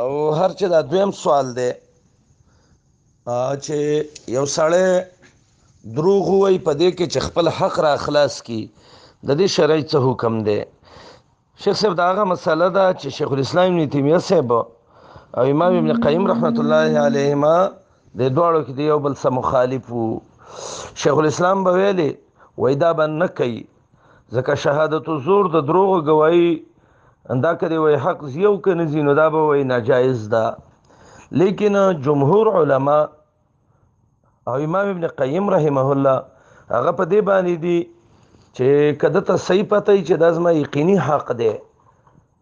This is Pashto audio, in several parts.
او هر چې دا دویم سوال دی چې یو سړی دروغ وایي په دې کې چې خپل حق را خلاص کی، د دې شرعي څه حکم دی؟ شیخ صاحب، دا هغه مسله ده چې شیخ الاسلام ابن تیمیه صاحب او امام ابن قیم رحمت الله علیهما د دواړو کې د یو بل سره مخالف وو. شیخ الاسلام به ویلي وای دا به نه کوي، ځکه شهادت زور د دروغو ګواهي دا که دی وای حق زیو که نه ځي نو دا به وای ناجایز ده. لیکن جمهور علما او امام ابن قیم رحمه الله هغه په دې باندې دي چې که ده ته صحیح پته وي چې دا زما یقیني حق دی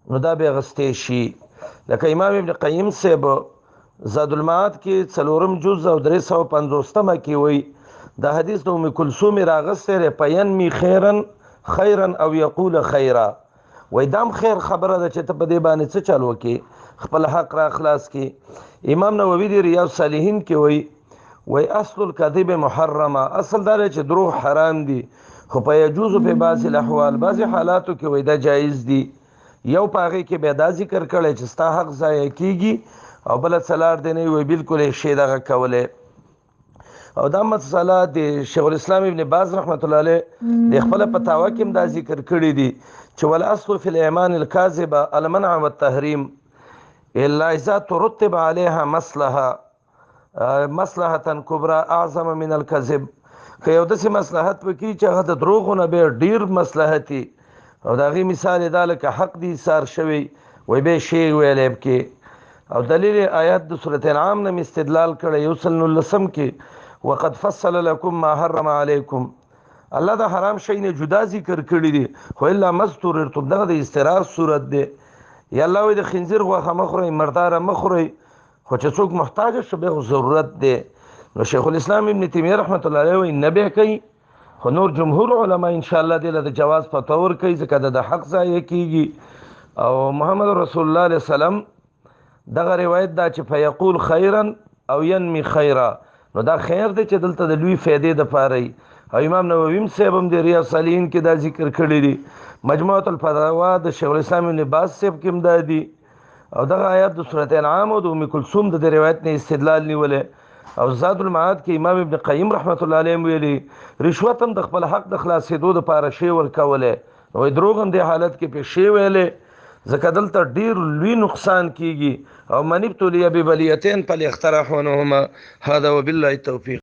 نو دا به اخیستی شي. لکه امام ابن قیم صاحب زاد المعاد کې څلورم جز او 350مه کې وایي دا حدیث د ام کلثوم راغستی دی، فینمی خیرا خیرا او یقول خیرا، وای دام خیر خبره ده چې ته په دې باندې څه چل وکې، خپل حق را خلاص کې. امام نووي دی ریاض صالحین کې وایي وای اصل الكذب محرمه، اصل دا دی چې دروغ حرام دي، خو په یجوز په بعض الاحوال، بعضې حالاتو کې وای دا جایز دي. یو په هغې کې بیا دا ذکر کړی چې ستا حق ضایع کیږي او بله څه لار دی نه وي، بالکل یې شی دغه کولی. او دا مسله د شیخ الاسلام ابن باز رحمت الله علیه د خپل فتاوا کې هم دا ذکر کړی دي چې والاصل فی الايمان الكاذبه المنع والتحریم الا اذا ترتب عليها مصلحه مصلحه کبرى اعظم من الكذب. که یو داسې مصلحت وکړي چې هغه د دروغو نه بیا ډېر مصلحتي، او د هغې مثال یې دا لکه حق دی ایثار شوی وایي بیا شی ویلی پکې. او دلیل آیات د سورة انعام نه مې استدلال کړی 119 کې وقد فصل لكم ما حرم علیکم، الله د حرام شی نه جدا ذکر کړی دی، خو الا ما اضطررتم، دغه د اضطرار صورت دی. یا الله وایي د خنزیر غوښه مه خورئ، مرداره مه خورئ، خو چې څوک محتاج شو بیا خو ضرورت دی. نو شیخ الاسلام ابن تیمیه رحمت الله علیه وایي نه به کوي، خو نور جمهور علما ان شاء الله دې له د جواز فتوا ورکوي، ځکه د حق ضایع کیږي. او محمد رسول الله علیه السلام دغه روایت دا چې فیقول خیرا او ینمی خیرا، نو دا خیر دی چې دلته د لوی فایدې دپاره وي. او امام نووي صاحب هم د ریاض صالحین کې دا ذکر کړی دی، مجموعة الفتاوا د شیخ الاسلام ابن باز صاحب کې هم دا دي. او دغه آیات د سورة انعام او د ام کلثوم د دې روایت نه استدلال نیولی. او زاد المعاد کې امام ابن قیم رحمت الله علیه هم ویلي رشوت هم د خپل حق د خلاصېدو دپاره شی ورکولی، نو وایي دروغ هم دې حالت کې پې شی ویلی، ځکه دلته ډېر لوی نقصان کیږي. او من ابتلي ببلیتین فلیخترح عنهما. هذا وبالله التوفیق.